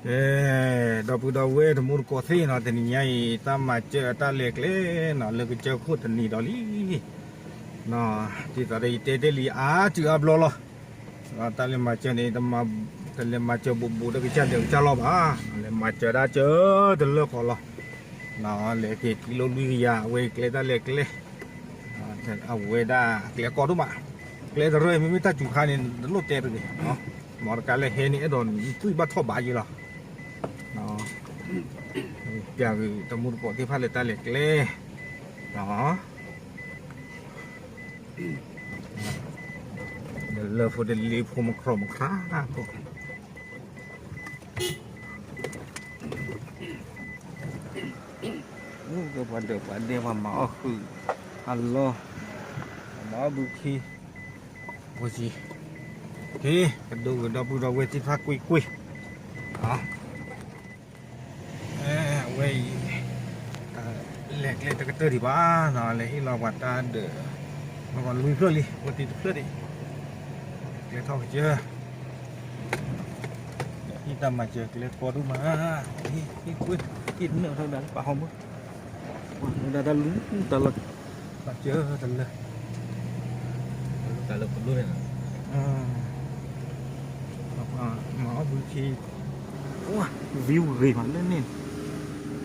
ကဲ, ဒီပုၢ်ဒီဝဲၢ်တံၤသကိးသ့ၣ်နီၤ, တနံၤညါအံၤ တၢ်မၤစၢၤတၢ်လဲၤကျဲနီၤ လၢကစၢၢ်ခိၣ်တနံၤဒီးလံ. ဒ်သိးဒီးယတဲတ့ၢ်လံအါစုအါဘျီလီၤ. တၢ်လဲၤမၤစၢၤန့ၣ် တလဲၤမၤစၢၤဘူးဘူးဒီးကစၢ်ဒဲးကစၢ်လီၤဘၣ်, လဲၤမၤစၢၤဒၣ်စၢၤတလၢၢ်ဃီလီၤ. လဲၤက့ၤကံလိလွံၢ်ကယၤ အဝဲကျဲတၢ်လဲၤကျဲ အဝဲဒၣ်ကျဲကီဒိၣ်မး, ကျဲတရၢၢ် မ့မ့ၢ်တၢ်စူၤခါန့ၣ် တလိၣ်တဲတဂ့ၤ, မ့ၢ်တကးလဲၤဟဲန့ၣ် အဲၣ်ဒိးနံၣ်သွံၣ်ဘၣ်ထီၣ်ဘးယ့လီၤ. ပျးဂ့ၤတံၤသကိးသ့ၣ်တဖၣ်လၢတၢ်လဲၤကျဲ လၢဖိတလ့ဖိမုၢ်ခီမုၢ်ခါဖိ ပှၤဒၢးပှၤဒဲး ပှၤမၤအီၣ်ဃုာ်အလီၢ်, ပှၤမၤအီၣ်ဘုခ့, ဝဲက့ၤ, ကဒိကဒီပုၢ်ဒီဝဲၢ်သ့ၣ်တဖၣ်ကွ့ၢ်ကွ့ၢ်, အဝဲအံၤ လဲၤကျဲတကတၢၢ်ဒံးဘၣ်နီၤ, လဲၤဟ့ၣ်လီၤပှၤတၢ်ဒၢး, ပှၤလွံၢ်ဖျၢၣ်လံ ပှၤတံၤတဖျၢၣ်ဒံး, ကျဲထီၣ်ကစၢၢ် ဟ့ၣ်တၢ်မၤစၢၤကျဲကီဒိၣ်မး, ဟ့ၣ်ကွ့ၢ်, ဟ့ၣ်တနၢၣ်ထီၣ်ဒၣ်လၢပာ်ဟီမုၢ်, ပှၤဒၣ်တၢ်လူၤတၢ်လီၢ်, တၢ်စၢၢ်တလၢ, တၢ်လၢပဒိၣ်န့ၣ်လီၤ, မၤအီၣ်ဘုခ့, ဝံဂ့ၤမးလၢန့ၣ်,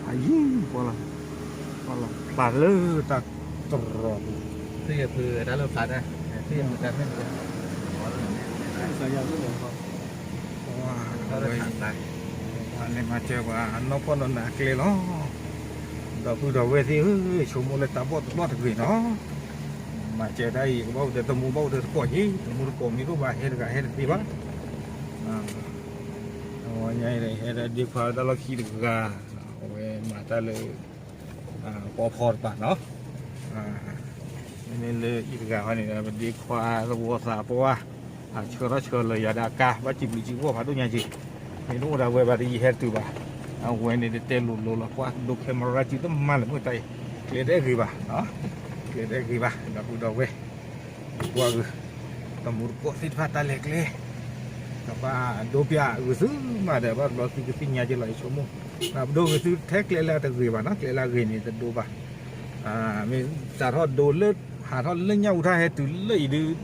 ဖးယံၤကွၢ်လီၤ, ကွၢ်လီၤဖျါလၢတၢ်တရီၤပူၤ, သ့ၣ်ယဖုတၢ်လၢဖျါတၢ်, သ့ၣ်ယဖုတၢ်မ့ၢ်တၢ် ဝဲ လဲၤမၤစၢၤပှၤနီၢ်ဖီၣ်နီၢ်နးအကျဲလီၤ. ဒီပုၢ်ဒီဝဲၢ်သ့ၣ်ဧၢ, ဆိကမိၣ်လၢတၢ်ဘီၣ်တဘီၣ်တဂ့ၤနီၤ, မၤစၢၤတၢ်အံၤ ကဘၣ်အိၣ်ဒီးတမူဘၣ်အိၣ်ဒီးတကိးက့ၤ, တမူတကိးမ့ၢ်တအိၣ်ဘၣ် ဟဲတဂၤဟဲတသ့ဘၣ်. အဝဲညါအံၤဒီး ဟဲဒီးဒ့ခွါတၢ်လီၢ်ခံတဂၤ, အဝဲမၤတၢ်လၢ ပီဖီတပၤနီၤ, မ့မ့ၢ်လၢအံၤတဂၤဃီန့ၣ်ဒီး ပဒ့ခွါသဝီသးပှၢ်, အဆှၢထီၣ်ဆှၢလၢယၤဒီးအကါ ဘၣ်စံးဘျုးစံးဖှိၣ်ဖးဒိၣ်ညါက့ၤ, မ့ၢ်တအိၣ်ဒၣ်ဝဲဘၣ်တယံာ်ဟဲတတုၤဘၣ်, အဝဲန့ၣ်တတဲလိၤလိၤလီၤ ကွၢ်ဒိ camera စုတမၤလၢၤမုၢ်တၢ်အံၤ, ကျဲတအဲၣ်ဂ့ၤဘၣ်, ကျဲတအဲၣ်ဂ့ၤဘၣ် ဒီပုၢ်ဒီဝဲၢ် ကွၢ်ဂ့ၤ, တမူတကိးသ့ၣ်တဖၣ်တၢ်လဲၤကျဲ, ကဘၣ်ဒိပျးဂုာ်သုမးဒီး ဘၣ်တဘျီသုကသ့ၣ်ညါက့ၤလီၤ ယဆိကမိၣ်, ပဒိဂ့ၤသုထဲကျဲလၢအတဂ့ၤဘၣ်နီၤ, ကျဲလၢအဂ့ၤန့ၣ်တဒိဘၣ်, မ့ၢ်စးထီၣ်ဒိလၢ ဟးထီၣ်လၢညၣ်အူထၢၣ်ဟဲတုၤလၢအံၤဒုး,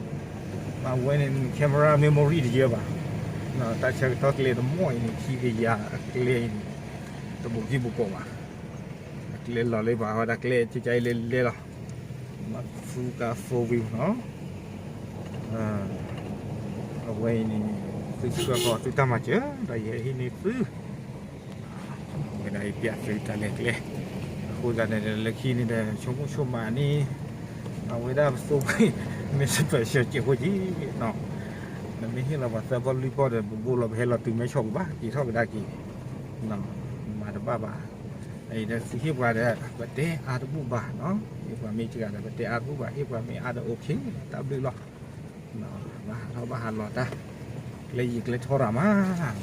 အဝဲန့ၣ် camera memory တယၢဘၣ်, တၢ်ဆၢကတီၢ်ကျဲတမီၢ်အံၤန့ၣ် ခံကယၤအကျဲအံၤန့ၣ် တဘူးကံၢ်ဘူးကီးဘၣ်, အကျဲလီၤလၢပှၤဝဲဒၣ်ကျဲကကါအံၤလဲၤလဲၤလီၤ, မၤသူကါ four wheel နီၤ, အဝဲအံၤန့ၣ် သုဆှၢဃီၤသုတၢ်မၤစၢၤ ဒီးယဟဲဟံးန့ၢ်သု အဝဲဒၣ်ယပျးသုတၢ်လဲၤကျဲ, အဃိသတးန့ၣ်ဒီး လၢခံန့ၣ်ဒီး ဆိကမိၣ်ဆိကမးန့ၣ်, အဝဲဒၣ်ပသိပှ့ၤ မ့ၢ် special ကဲးဖိက့ၤနီၤ, နမ့ၢ်ဟ့ၣ်လီၤပှၤသၢပီၢ်လွံၢ်ပီၢ်ဒီး ပဘိလီၤပဟဲလီၤတုၤမဲဆီပူၤဘၣ် က့ၤထီၣ်ကဒါက့ၤ, မၤတဘၣ်ဘၣ်, အံၤဒီးသုဟ့ၣ်ပှၤဒီး ပတဲအါတဘူၣ်ဘၣ်နီၤ, ဟ့ၣ်ပှၤမ့ၢ်စှၤဒီး ပတဲအါတဘူၣ်ဘၣ်, ဟ့ၣ်ပှၤမ့ၢ်အါဒီး okay တၢ်ဘျုးလီၤ. ဘၣ်ဟးထီၣ်ဘၣ်ဟးလီၤတၢ်, ကျဲယံာ်ကျဲထီရၤမး, အ့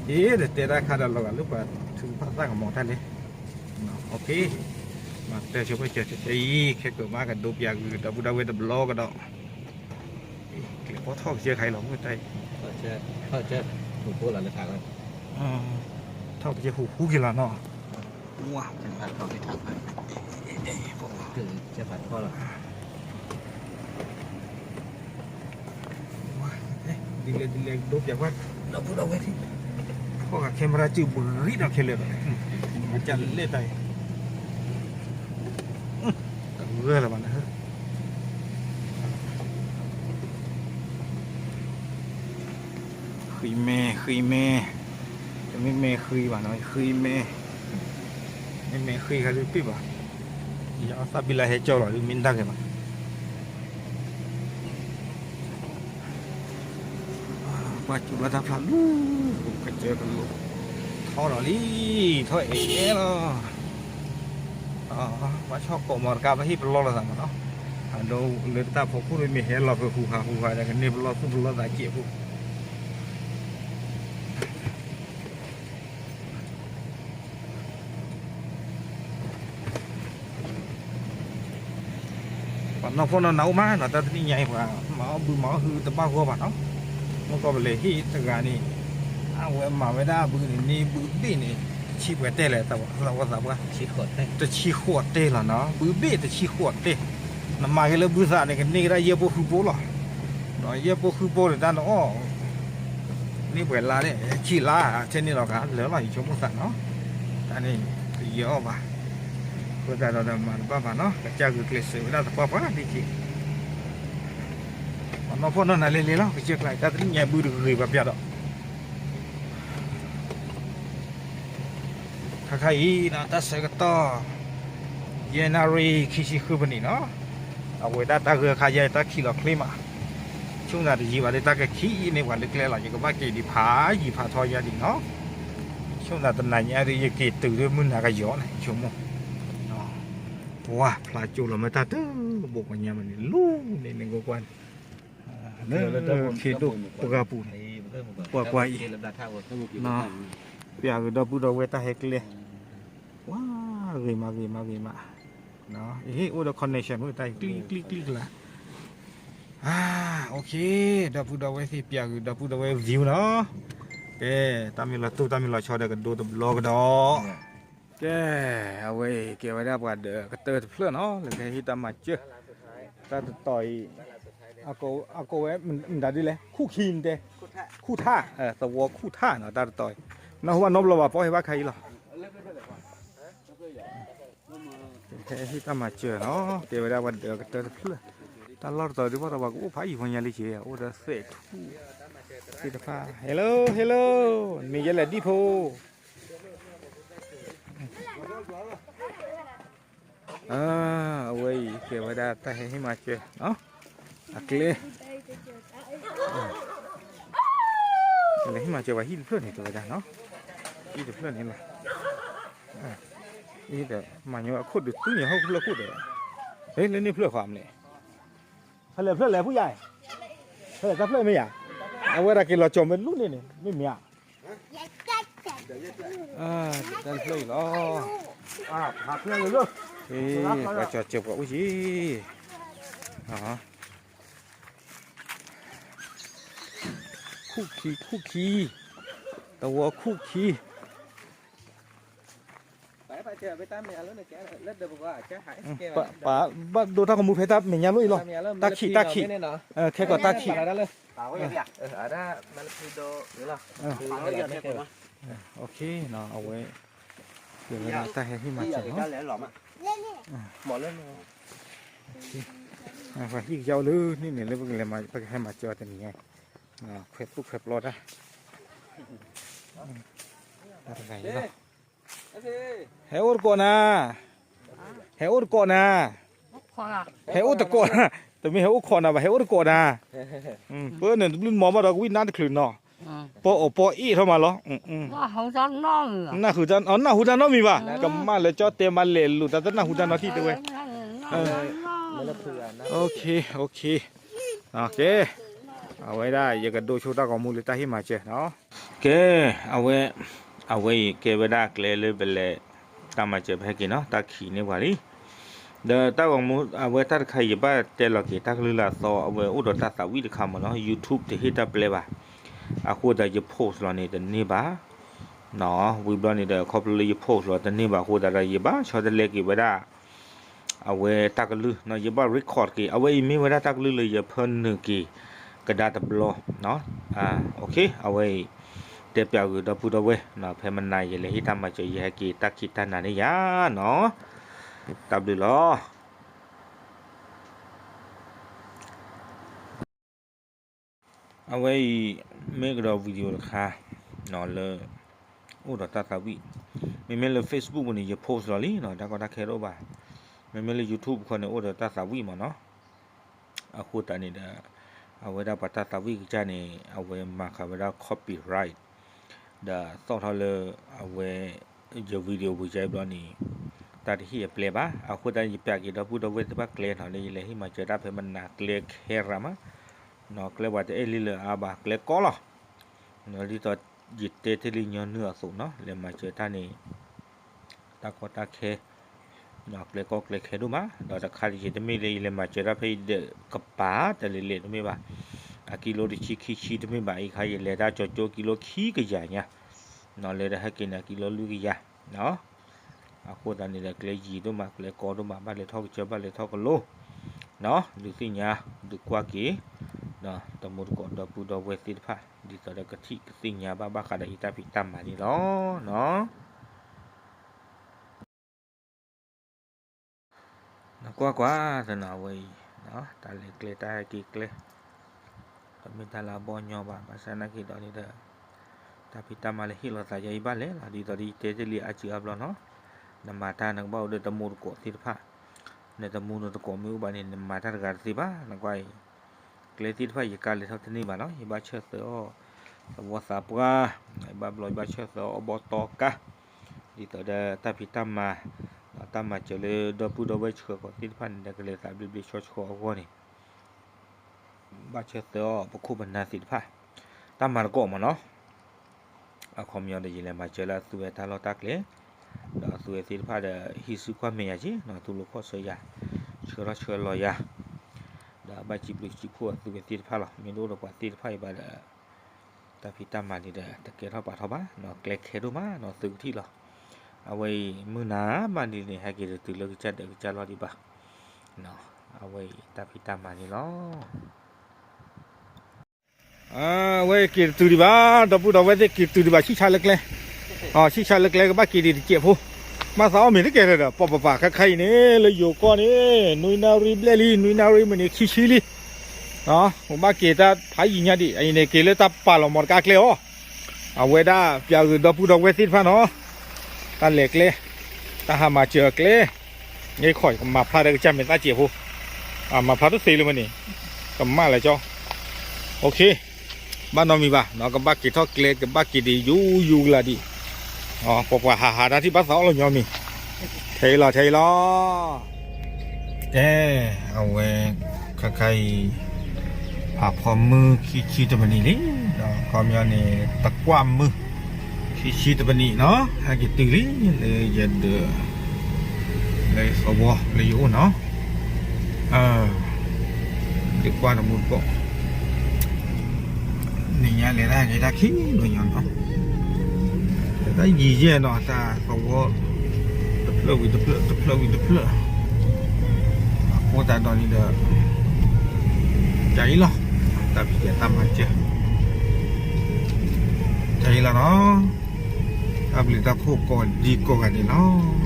ဒီးတဲတၢ်ခါဒီးလီၤဂာ်လၢပှၤထုကဖၣ်သၣ်ကမီၤတၢ်လဲၣ်, okay, မၤတဲဆိပၢၢ်စၢၤတဲအံၤ ခဲကိာ်မးကဒိပျးဂုာ်ဒီပုၢ်ဒီဝဲၢ်တဘျီကဒီး, ကျဲပီထီၣ်ကစၢၢ်ခါအံၤလီၤမုၢ်တၢ်အံၤ, ထီၣ်ကစၢၢ်ဟူးဟူးက့ၤလီၤနီၤ, ဝါ ဒ်လဲၣ်ဒ်လဲၣ်ဒိပျးကွၢ်, ဒီပုၢ်ဒီဝဲၢ်ထံၣ်, ဖီၣ်ဂၤ camera စုဘှံးဒီးခဲလၢာ်ဒီး, မၤကလဲၣ်တၢ်အံၤ, တဂၢၢ်လၢၤဘၣ်နၤ, ဃံမဲ ဃံမဲ, တမ့ၢ်မဲဃံဘၣ်နီၤ ဃံမဲ, မ့ၢ်မဲဃံခါဒုးပ့ၢ်ဘၣ်, ယအီၣ်သၣ်ဘံလါဟဲကၠီလီၤဒုးမ့ၢ်ဒၣ်ဂ့ၤဘၣ်. ပှၤစူၤဘျီတၢ်ဖျါလူၤ, ကစၢၢ်ကလိၤ, ထီၣ်ဒီးလံ, ထီၣ်အဲၣ်အဲၣ်လီၤ, ပှၤဆီၣ်ကိးမီၤတကါ ပဟ့ၣ်ပလီၢ်လိာ်သးမးနီၤ, အဒိလၢတၢ်ဖီခိၣ်မ့ၢ်ဟဲလီၤဃုာ်ဟူးဟးဟူးဟးဒီး ကန့ၢ်ပလီၢ်သူၣ်ပလီၢ်သးစဲးဖိ ပှၤနီၢ်ဖီၣ်နီၢ်နးအိၣ်မးနီၤ, တၢ်တနံၣ်ညါအံၤ ပှၤမၤအီၣ်ဘုမၤအီၣ်ဟုတဘၣ်ဂီၢ်ဘၣ်နီၤ, မ့ၢ်ကီၢ်ပလဲၤဟ့ၣ်တဂၤန့ၣ်, အဝဲမၤဝဲဒၣ်ဘုန့ၣ် န့ၢ်ဘုဘ့ၣ်န့ၣ် တဆံပှဲၤတဲလဲၣ် သဝီသးပှၢ်, တဆံဃိးတဲလီၤနီၤ, ဘုဘ့ၣ်တဆံဃိးတဲ, နမၤက့ၤလၢဘုသးန့ၣ် ကန့ၢ်ကဒါယဲၢ်ပိၢ်ဃုပိၢ်လီၤ. ယဲၢ်ပိၢ်ဃုပိၢ်န့ၣ် တၢ်နအီၣ် န့ၢ်ပှဲၤလါန့ၣ် ဆံလါ ထဲန့ၣ်လီၤကလၢာ်လီၤ ယဆိကမိၣ်သးနီၤ, တၢ်န့ၣ် ယဲအီၣ်ဘၣ်, အဃိသတးဒီးမၤတဘၣ်ဘၣ်နီၤ, ကစၢ်ဂုာ်ကျဲးစၢးဝဲဒၣ်သပှၢ်ပှၢ်ဒ်က့ၤ ပှၤနီၢ်ဖှီၣ်နီၢ်နၤလဲၤလဲၤလီၤ, ကစၢၢ်ကျါ တၢ်တနံၣ်ညါဘုတဂ့ၤဘၣ်ပျၢ်ဒီး ခါခါအံၤနီၤ တၢ်ဆၢကတီၢ် ယဲၢ်နၣ်ရံၣ်ခံဆံဃုမံးနံးနီၤ, အဝဲဒၣ်တၢ်ဂ့ၢ်ခါယါတၢ်ခံးလီၤချ့မး, ဆိကမိၣ်သးတယံာ်ဘၣ်လၢတၢ်ကခံးအံၤန့ၣ် ပှၤလၢကျဲလီၤ ယကဘၣ်က့ၤဒံးဖးယံာ်ဖးထီယါဒံးနီၤ, ဆိကမိၣ်သးတနၤညါဒီး ယက့ၤတုၤလၢမုၢ်နၤကယီၤန့ၣ် ယဆိကမိၣ် ပှၤဖျါကၠိလီၤမ့ၢ်တၢ်တဘိပှၤညါမးန့ၣ် လူၤန့ၣ်န့ၣ်ကွၢ်ကွၢ်န့ၣ် လၢဖံဒိၣ်ပှၢ်ပူၤန့ၣ် ကွၢ်ကွၢ်အံၤ ပျၢ်ဂ့ၤဒီပုၢ်ဒီဝဲၢ်တၢ်ဟဲကျဲ ပှၤဂ့ၤမးဂ့ၤမးဂ့ၤမး အဟ့ၣ်အိၣ်ဒီး connection ဝဲတၢ်အံၤ ကျံၣ်ကျံၣ်ကျံၣ်ကျါ OK ဒီပုၢ်ဒီဝဲၢ်သ့ၣ် ပျၢ်ဂ့ၤဒီပုၢ်ဒီဝဲၢ် view နီၤ, ကဲ တၢ်မ့ၢ်လီၤတိၢ်တၢ်မ့ၢ်လီၤဆီဒီးကဒိတဘျီကဒီး ကဲ အဝဲအံၤကဲဝဲဒၣ်ပှၤဒီးကတၢၢ်တဖျၢၣ်နီၤ လၢကဟဲဟ့ၣ်တၢ်မၤစၢၤ တၢ်တတီၤအံၤ အကိးဝဲမတၤဒ်လဲၣ် ခူၣ်ခံနတဲ ခူၣ်ထၣ် သဝီခူၣ်ထၣ်နီၤ တၢ်တတီၤအံၤ နၢ်ဟူဘၣ်နီတဘျီဘၣ် ပှၤဟဲဘၣ်ခါအံၤလီၤ ဟဲဟ့ၣ်တၢ်မၤစၢၤနီၤ ကဲဝဲဒၣ်ပှၤဒီးကတၢၢ်တဖျၢၣ် တၢ်လီၢ်တတီၤဒ်ဘၣ်ဒီးပှၤကအိၣ်ဖးယံၤဖီညါလံက့ၤ အိၣ်ဒီးသဲးထူၣ်သ့ၣ်တဖၣ် hello hello မ့ၢ်ယဲလဲၣ်ဒံၣ်ဖိ အဝဲအံၤကဲဝဲဒၣ်တၢ်ဟဲဟ့ၣ်မၤစၢၤ အကျဲ လဲၤဟ့ၣ်မၤစၢၤပှၤဟံၣ်တဖျၢၣ်န့ၣ် တဲဝဲဒၣ်နီၤ ဟံၣ်တဖျၢၣ်န့ၣ်လီၤ အံၤဒီးမၤညီအခိၣ်ဒုးသူန့ၣ် ဟီၣ်ဖျၢၣ်ခိၣ်ဒီး လၢန့ၣ်ဖျၢၣ်ဃီမလဲၣ် ဖဲလဲၣ်ဖျၢၣ်လဲၣ်ဖုယါ ဖဲလဲၣ်တၢ်ဖျၢၣ်မ့ၢ်ယါ အဝဲဒၣ်က့ၤလီၤကၠီၤမ့ၢ်လူန့ၣ်န့ၣ် မ့ၢ်မ့ၢ်ဧါ တၢ်ဖျၢၣ်အံၤလီၤ ပှၤကၠီၤစၢၤပှၤအိၣ်က့ၤ ခူၣ်ခံခူၣ်ခံ သဝီခူၣ်ခံ ပဘၣ်ဒိတၢ်ကမူဖဲတၢ်မဲာ်ညါလိၣ်အံၤလီၤ တၢ်ခံးတၢ်ခံး ခဲကိာ်တၢ်ခံး အဝဲ ပှၤဟံၣ်ကယါအိၣ်လၢန့ၣ်န့ၣ် လၢပကလဲၤမၤ ပကဟဲမၤစၢၤတနံၤညါ ခွဲးသူၣ်ခွဲးပျီတၢ် တၢ်တဂၤအံၤလီၤ ဟဲအိၣ်တကိးနၤ ဟဲအိၣ်တကိးနၤ ဟဲအိၣ်တကိးနၤ တမ့ၢ်ဟဲအိၣ်ခိးနၤဘၣ် ဟဲအိၣ်တကိးနၤ ပၢၢ်န့ၣ်တဘျုးမီၤဘၣ်ဒီး ကဝံၣ်နါတချုးနီၤ ပီၣ်အီၣ်ပီၣ်အ့ၣ်ထီၣ်မးလီၤ နၢ်ဟူတၢ်နီတမံၤဘၣ် ကမၣ်လၢကၠီတဲမၤလဲၤလိာ်တၢ်တနၢ်ဟူတၢ်နီထံၣ်တဲဝဲ ကဲ အဝဲဒၣ်ယကဒိဆိတၢ်ဂီၤမူလၢတၢ်ဟ့ၣ်မၤစၢၤနီၤ ကဲ အဝဲ အဝဲအံၤကဲဝဲဒၣ်ကျဲလၢပလဲၤ တၢ်မၤစၢၤပဟဲက့ၤနီၤ တၢ်ခံးန့ၢ်ပှၤလံ ဒီးတၢ်ဂီၤမူ အဝဲတၢ်တခါအံၤ ယဘၣ်တဲလီၤက့ၤတၢ်ကလုၢ်လၢအသီ အဝဲအိၣ်ဒီးတၢ်သးဝံၣ်တခါမ့ၢ်နီၤ YouTube တဟ့ၣ်တၢ်ပျဲဘၣ် အဃိသတးယ post လီၤန့ၣ်တန့ၢ်ဘၣ် ဝံၤဘျီန့ၣ်ဒီး ခီဖျိလၢယ post လီၤတန့ၢ်ဘၣ်အဃိသတးဒီး ယဘၣ်ဆီတလဲက့ၤဝဲဒၣ် အဝဲတၢ်ကလုၢ်နီၤ ယဘၣ် record က့ၤ အဝဲအံၤမ့ၢ်ဝဲဒၣ်တၢ်ကလုၢ်လၢယဖၢနုာ်က့ၤကဒါတဘျီ အဝဲအံၤ တဲပျးဂုာ်ဒီပုၢ်ဒီဝဲၢ်နီၤ ဖဲမနၤယလဲၤဟ့ၣ်တၢ်မၤစၢၤ ယဟဲက့ၤတၢ်ခံးတၢ်နၤန့ၣ်ယါနီၤ တၢ်ဘျုးလီၤ အဝဲအံၤ မ့ၢ်ကဒီး video တခါ လၢ အိၣ်ဒီးတၢ်သးဝံၣ် မ့မ့ၢ်လၢ Facebook ပူၤန့ၣ် ယ post လီၤလံနီၤ တၢ်ကီတၢ်ခဲတအိၣ်ဘၣ် မ့မ့ၢ်လၢ YouTube ခီန့ၣ် အိၣ်ဒီးတၢ်သးဝံၣ်မ့ၢ်နီၤ အဃိသတးန့ၣ်ဒီး အဝဲဒၣ်ပှၤတၢ်သးဝံၣ်ကစၢ်န့ၣ် အဝဲမၤဃာ်ဝဲဒၣ် copyright ဒီးသီၣ်ထီၣ်လၢ အဝဲ ယ video ပူၤကဘျီန့ၣ် တၢ်တဟ့ၣ်အပျဲဘၣ် အဃိသတးန့ၣ် ယပျးက့ၤဒီပုၢ်ဒီဝဲၢ်သ့ၣ်တဖၣ်ကျဲနီၤ လၢယလဲၤဟ့ၣ်မၤစၢၤတၢ်ဖဲမနၤကျဲခဲရၤမး ကျဲပှၤတအဲၣ်လံလၢအါဘၣ် ကျဲကီလီၤ ဒ်သိးယတဲတ့ၢ်လံညီနုၢ်အသိးနီၤ လဲၤမၤစၢၤတၢ်န့ၣ် တၢ်ကီတၢ်ခဲ ကျဲကီကျဲခဲဒိၣ်မး ဒီးတခါတယံာ်တမ့ၢ်လၢယလဲၤမၤစၢၤတၢ်ဖဲအံၤဒီးကပၤတလဲၤလဲၤတမ့ၢ်ဘၣ် အကံလိတဆံခံဆံတမ့ၢ်ဘၣ်, အံၤခါယလဲၤတၢ်ကၠီၤကၠိကံလိခံကယၤညါ, နီၢ်လဲၤဒီးဟဲက့ၤန့ၣ် အကံလိလွံၢ်ကယၤ, နီၢ်, အဃိသတးန့ၣ်ဒီး ကျဲယံၤဒိၣ်မး ကျဲကီဒိၣ်မး ဘၣ်လဲၤထီၣ်ကစၢၢ် ဘၣ်လဲၤထီၣ်ကလိ, နီၢ်, ဒုးသ့ၣ်ညါ ဒုးကွၢ်က့ၤ ဒီးတမူတကိးဒီပုၢ်ဒီဝဲၢ်သ့ၣ်တဖၣ် ဒ်သိးဒီးကထံၣ်ကသ့ၣ်ညါဘၣ် ဘၣ်ဃးဒီးအံၤတၢ်ဖံးတၢ်မၤန့ၣ်လီၤ, နီၢ်. နကွၢ်ကွၢ်သနီၤ အဝဲအံၤ, တၢ်လဲၤကျဲ တၢ်ဟဲက့ၤကျဲ, တမ့ၢ်တၢ်လၢအဘီၣ်ညီဘၣ်, ဘၣ်ဆၣ်နာ်က့ၤဒီးန့ၣ်ဒီး တၢ်ဖံးတၢ်မၤလၢဟ့ၣ်လီၤသးယၤအံၤဘၣ်လဲၣ်လီၤ, ဒ်သိးဒီးယတဲတ့ၢ်လံအါစုအါဘျီနီၤ, နမၤတၢ်နကဘၣ်အိၣ်ဒီးတမူတကိးသ့ၣ်တဖၣ်, နတမူနတကိးမ့ၢ်အိၣ်ဘၣ်န့ၣ် နမၤတၢ်တဂၤတသ့ဘၣ်, နကွၢ်အံၤ ကျဲသ့ၣ်တဖၣ်ယကါလဲၤထီၣ်တန့ၢ်ဘၣ်နီၤ, ယဘၣ်ဆၢၣ်သၢအီၤ သဝီသးပှၢ်, ယဘၣ်ဘျီ ယဘၣ်ဆၢၣ်သၢအီၤ အီၣ်ဘီတီကါ, ဒ်သိးဒီးတၢ်ဖံးတၢ်မၤ, တၢ်မၤစၢၤလၢဒီပုၢ်ဒီဝဲၢ်ဆှၢဃီၤသ့ၣ်တဖၣ်န့ၣ်ဒီး ကလဲၤသးဘျ့ဘျ့ဆှီဆှီအဂီၢ်န့ၣ် ဘၣ်ဆၢၣ်သၢအီၤ ပခိၣ်ပနၢ်သ့ၣ်တဖၣ်, တၢ်မၤတကိးမးနီၤ, အခီပညီဒီး ယလဲၤမၤစၢၤလၢအသုဝဲတၢ်လီၢ်တၢ်ကျဲ, ဒီးအသုဝဲသ့ၣ်တဖၣ်ဒီး ဟံးစုကွၢ်မဲာ်ယၤက့ၤနီၤ, သူၣ်လိာ်ခီၣ်ဆၢယၤ, ဆှၢထီၣ်ဆှၢလီၤယၤ, ဒီးဘၣ်စံးဘျုးစံးဖှိၣ်အသုဝဲသ့ၣ်တဖၣ်လီၤ, မ့ၢ်တအိၣ်ဒီးပှၤသ့ၣ်တဖၣ်အံၤဘၣ်ဒီး တၢ်ဖံးတၢ်မၤန့ၣ်ဒီး တကဲထီၣ်ပာ်ထီၣ်ဘၣ်နီၤ, ကျဲခဲဒိၣ်မးနီၤ, သုကထံၣ်လီၤ, အဝဲအံၤမုၢ်နၤမးဒ်န့ၣ် ဟဲက့ၤတတုၤလၢကစၢ်ဒၢးကစၢ်လီၢ်ဒံးဘၣ်, အဝဲအံၤတၢ်ဖံးတၢ်မၤန့ၣ်လီၤ. အဝဲက့ၤတတုၤဒံးဘၣ်, ဒီပုၢ်ဒီဝဲၢ်သ့ၣ်က့ၤတတုၤဒံးဘၣ်, ဆံၣ်ဆါလၢကျဲ, ဆံၣ်ဆါလၢကျဲကဘၣ်က့ၤဒံးတစဲးဖိ, ဘၣ်သးအီၣ်မ့ၤတကဲလၢၤဒီး ပီၢ်ပပာ်ခါခါအံၤန့ၣ် လၢယိၤကီၢ်န့ၣ် နွံနၣ်ရံၣ်ဘျဲၣ်လံ, နွံနၣ်ရံၣ်မံးနံးခံဆံလံ, ပဘၣ်က့ၤတၢ်ဖးယံာ်ညါဒံး, အံၤန့ၣ်က့ၤလၢတၢ်ပာ်လီၤမီတကါကျဲအီၤ, အဝဲဒၣ်ပျးဂ့ၤဒီပုၢ်ဒီဝဲၢ်သ့ၣ်တဖၣ်နီၤ, တၢ်လဲၤကျဲ, တၢ်ဟးမၤစၢၤအကျဲ, န့ၣ်ခီကမၤဖျါဒီးကစၢ်မဲာ်သၣ်စဲးဖိ, မၤဖျါတသ့လၢၤမ့ၢ်န့ၣ်, ကမၣ်လၢကၠီ, ဘၣ်နီတမံၤဘၣ်, ကဘၣ်က့ၤထီၣ်ကျဲ ကဘၣ်က့ၤဒံးယူယူကလာ်ဒံး, ပပှၤဟးဟးတၢ်ထံၣ်ဘၣ်သးအီၣ်လီၤညီမံၤ, ထဲအံၤလီၤ ထဲအံၤလီၤ. ကဲ, အဝဲ ခါခါအံၤ ဖးဖီမုၢ်ခံဆံတပနံးလံ, ဒီးခီပညီန့ၣ် တကွၢ်မုၢ် ခံဆံတပနံးနီၤ, ဟဲက့ၤတုၤလံ လၢယဒၢး လၢသဝီလၢယအိၣ်နီၤ, ဒုးကွၢ်တမူတကိး နံၤညါလဲၤတၢ်န့ၣ်တၢ်ခံးလီၤညီနီၤ, တၢ်ယံာ်ယဲၢ်နီၤ တၢ်သဝီ တဖျၢၣ်ဝံၤတဖျၢၣ် တဖျၢၣ်ဝံၤတဖျၢၣ်, အဃိသတးဒီးန့ၣ်ဒီး ကၢ်အံၤလီၤ, တၢ်ဖံးတၢ်မၤစၢၤ ကၢ်အံၤလီၤနီၤ, တၢ်ဘျုးတၢ်ဖှိၣ်ကိးဒံကိးဂၤဒဲးလီၤ.